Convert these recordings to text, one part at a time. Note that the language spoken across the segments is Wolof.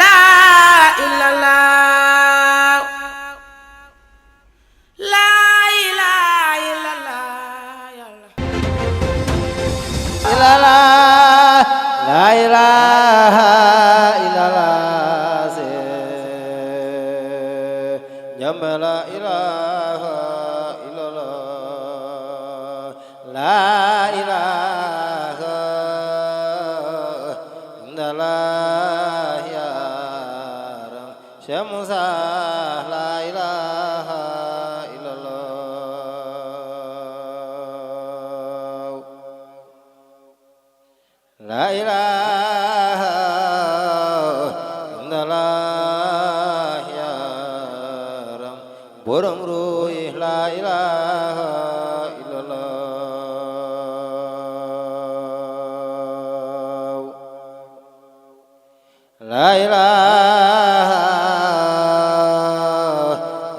ilaha illallah, la ilaha illallah, illallah, la ilaha illallah, nyamba la ilaha illallah, la ilaha illallah ya Ram Syekh Musa, la ilaha illallah, la ilaha illallah ya Ram borom ruy, la ilaha illallah, la ilaha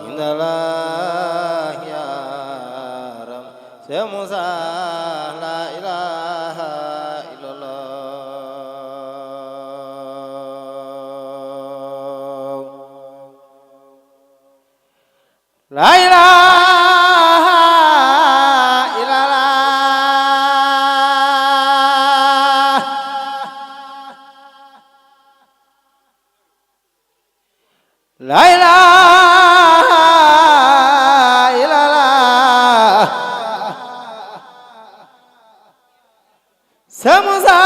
illallah ya Ram Syekh Musa, la ilaha la ilaha illallah, la ilaha illallah, Syekh Musa,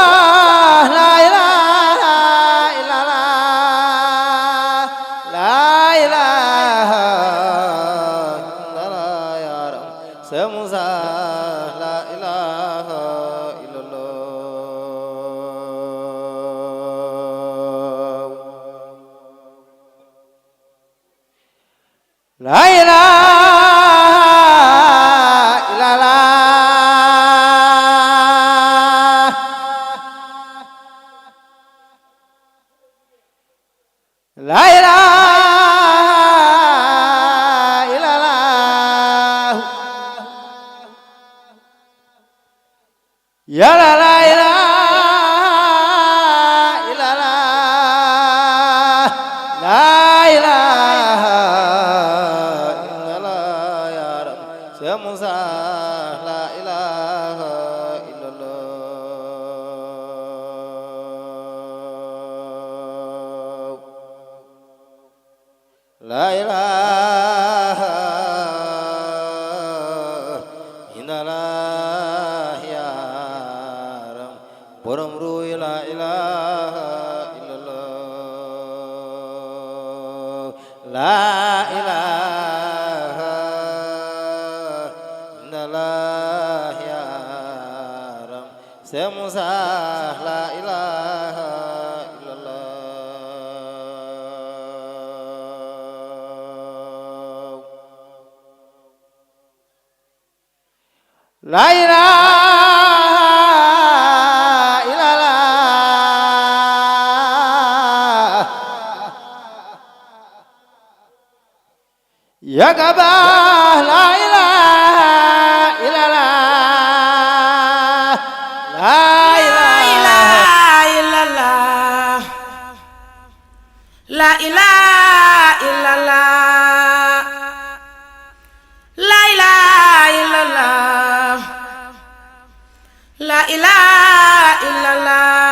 la ilaha illallah, la ilaha Syekh Musa, la ilaha illallah, la ilaha illallah, la ilaha illallah, ya la ilaha illallah, la ilaha illallah ya Ram Syekh Musa, la ilaha illallah, la ilaha illallah ya Ram borom ruy, la ilaha illallah, la ilaha illallah ya Ram Syekh Musa, la ilaha illallah, la ilaha illallah, ya Kabah, la ilaha illallah, la ilaha illallah, la ilaha illallah, la ilaha illallah, la ilaha illallah.